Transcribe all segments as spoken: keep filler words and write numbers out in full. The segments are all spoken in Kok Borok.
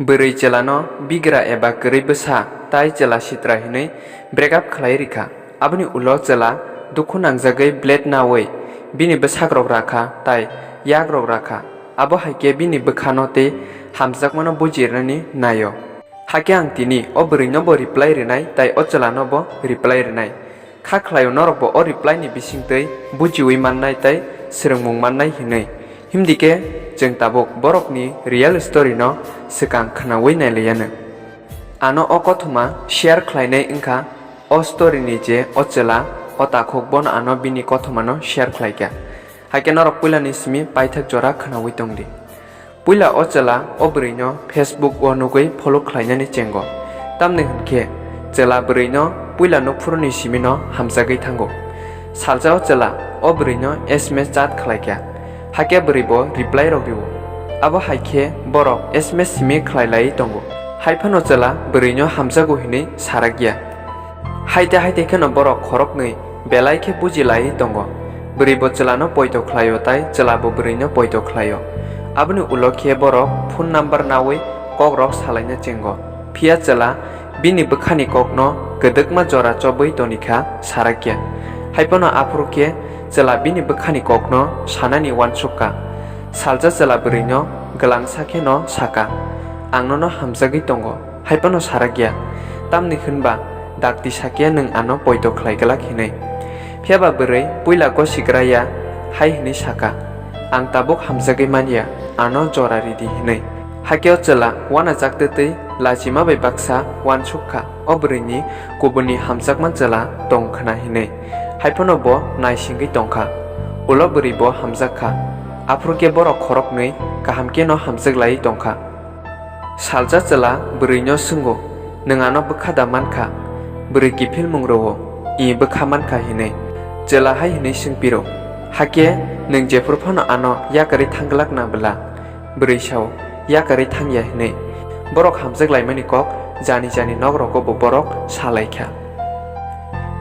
Bwrwi chwlano bigra eba kwrwi bwsa tai chwla sitra hinwi break up khlai rikha. Aboni ulo chwla dukhu nangjagwi blade nawi bini bwsakrok rakha tai yakrok rakha. Abo hai khe bini bwkhano tei hamjakmano bujirnani naio. Hakhe ang tini o bwrwino bo reply rinai tai o chwlano bo reply rinai. Kha khlaio norokbo o reply ni bisingtwi bujiwi mannai tai swrwngmung mannai hinwi. Himdi khe chwng tabuk borokni real story no swkang khwnawi nailaiyanw. Ano o kothoma share khlainai wngkha o story ni je o chwla o takhuk bono ano bini kothoma no share khlaikha. Hakhe norok puilani simi paithak jora khwnawi tongdi. Puila o chwla o bwrwino Facebook o nugwi follow khlainani chengo. Tamni hwnkhe chwla bwrwino puila nukphuruni simino hamjagwi thango. Salsa o chwla o bwrwino S M S chat khlaikha. Hakhe bwrwi bo reply rok rio. Abo hai khe borok S M S simi khlai lai tongo. Haiphano chwla bwrwino hamjago hinwi sarakya. Haite haite kheno borok khoroknwi belai khe buji lai tongo. Bwrwi bo chwlano poito khlaio tai chwla bo bwrwino poito khlaio. Aboni ulo khe borok phone number nawi kokrok salaina chengo. Phiya chwla bini bwkhani kokno kwdwkma jora chobwi tonikha sarakya. Haiphano aphuru khe chwla bini bwkhani kokno sanani uansukka. Salsa chwla bwrwino gwlangsa kheno saka, "Ang nono hamjagwi tongo." Haiphano sarakya, tamni hwnba dakti sakya nwng ano poito khlai glak hinwi. Phiyaba bwrwi puila gosigra ya hai hinwi saka, "Ang tabuk hamjagwi manya, ano jora ridi," hinwi. Hakhe o chwla uanajak twtwi lachima bai baksa uansukha o bwrwini kubunni hamjakma chwla tong khna hinwi. Haiphano bo naisingwi tongkha, ulo bwrwi bo hamjakha, aphuru khe borok khoroknwi kaham kheno hamjak laiwi tongkha. Salsa chwla bwrwino swngo, "Nwng ano bwkha da mankha?" Bwrwi kiphilmung rwo, "I bwkha mankha," hinwi. Chwla hai hinwi swngphiro, "Hakhe nwng jephuru phano ano yakarwi thangglak na bwla?" Bwrwi sao, "Yakarwi thangya," hinwi. Borok hamjak laimani kok jani jani nogrogo bo borok salaikha.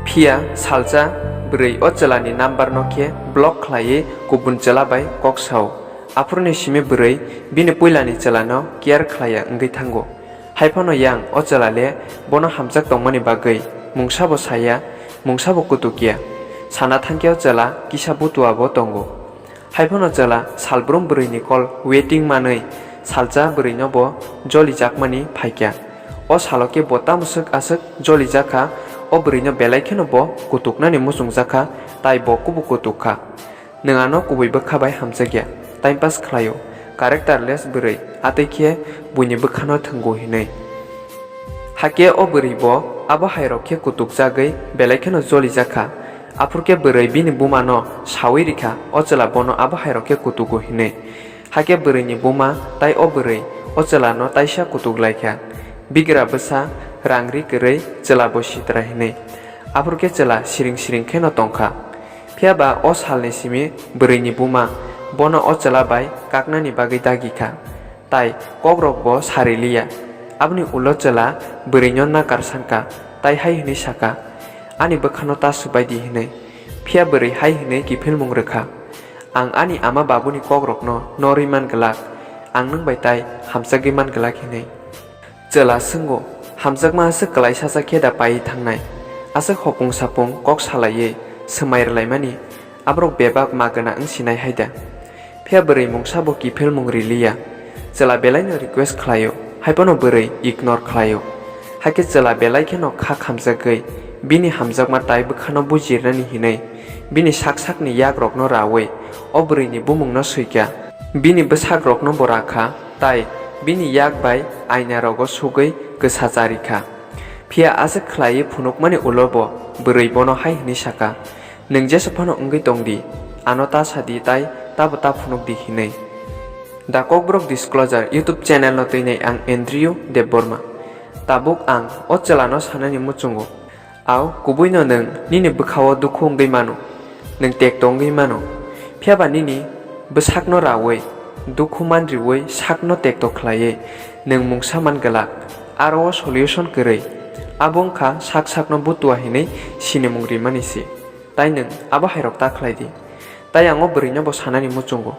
Phiya salsa bwrwi o chwlani number no khe block khlaiwi kubun chwla bai kok sao. Aphuruni simi bwrwi bini puilani chwlano care khlaiya wngwi thango. Haiphano yang o chwla le bono hamjak tongmani bagwi mungsabo saya, mungsabo kutukya. Sana thangkhe o chwla kisa butuabo tongo. Haiphano chwla salbrum bwrwini call waiting manwi salsa bwrwino bo jolijakmani phaikha. O salo khe bo tamo swk aswk jolijakha, o bwrwino belai kheno bo kutuknani muchungjakha, tai bo kubu kutukha. Nwng ano kubui bwkha bai hamjakya, time pass khlaio, characterless bwrwi, atwi khe buini bwkhano thwngo hinwi. Hakhe o bwrwi bo abo hairok khe kutukjagwi belai kheno jolijakha. Aphuru khe bwrwi bini buma no sawi rikha, o chwla bono abo hairok khe kutugo hinwi. Hakhe bwrwini buma tai o bwrwi o chwla no taisa kutuk laikha. Bigra bwsa rang ri kwrwi chwla bo sitra hinwi. Aphuru khe chwla siring siring kheno tongkha. Phiyaba o salni simi bwrwini buma bono o chwla bai kaknani bagwi dagikha, tai kokrok bo sariliya. Aboni ulo chwla bwrwino nakar sankha, tai hai hwnwi saka, "Ani bwkhano ta swbai di," hwnwi. Phiya bwrwi hai hwnwi kiphilmung rwkha, "Ang ani ama babuni kokrokno norwi man glak, ang nwng bai tai hamjagwi man glak," hwnwi. Chwla swngo, "Hamjakma aswk kwlai sacha khe da paiwi thangnai? Aswk hopung sapung kok salaiwi swmai rwlaimani, aborok bebak ma gana wngsinai hai da?" Phiya bwrwi mungsa bo kiphilmung riliya. Chwla belaino request khlaio, haiphano bwrwi ignore khlaio. Hakhe chwla belai kheno kha khamjagwi bini hamjakma tai bwkhano bujirnani hinwi bini sak sakni yakrokno rawi o bwrwini bumungno swikha. Bini bwsakrokno bo rakha, tai bini yak bai ainarogo sugwi kwsa charikha. Phiya aswk khlaiwi phunukmani ulo bo bwrwi bono hai hwnwi saka, "Nwng jesa phano wngwi tong di, ano ta sa di tai tabo ta phunuk di," hinwi. The Kokborok Disclosure YouTube channel no twinai ang Andrew Debbarma. Tabuk ang o chwlano sanani muchungo. Au, kubuino nwng nini bwkhao dukhu wngwi mano, nwng tekto wngwi mano. Phiyaba nini bwsakno raui, dukhu manriui sakno tekto khlaiwi nwng mungsa man glak. Aro o solution kwrwi. Abo wngkha sak sakno butua hinwi sinimung rimani se. Tai nwng abo hairok ta khlai di. Tai ang o bwrwino bo sanani muchungo.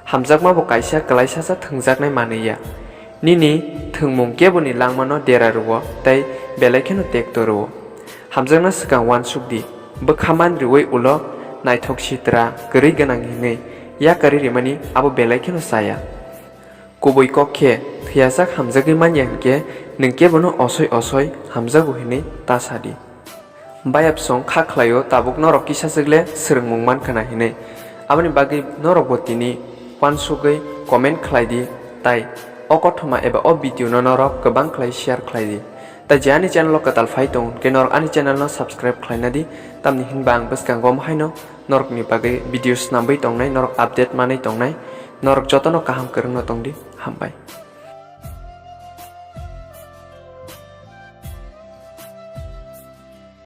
Hamjakma bo kaisa kwlaisacha thwngjaknai manwi ya. Nini thwngmung keboni langmano dera rwo tei belai kheno tekto rwo. Hamjakna swkang uansuk di, bwkha man rwui ulo naithok sitra kwrwi gwnang hinwi yakarwi rimani abo belai kheno chaya. Kubui kok khe, thwiyajak hamjagwi manya hinkhe nwng kebono osoi osoi hamjago hinwi ta sa di. Bayapsong kha khlaio tabuk norok kisa swk le swrwngmung man khna hinwi. Aboni bagwi norokbo tini uansugwi comment khlai di, tai o kothoma eba o video no norok kwbang khlai share khlai di. Tai je ani channel o kwtal phai tongo hwnkhe norok ani channel no subscribe khlaina di, tamni hinba ang bwskango omo haino norokni bagwi video snamwi tongnai, norok update manwi tongnai, norok jotono kaham kwrwngno tong di, hambai.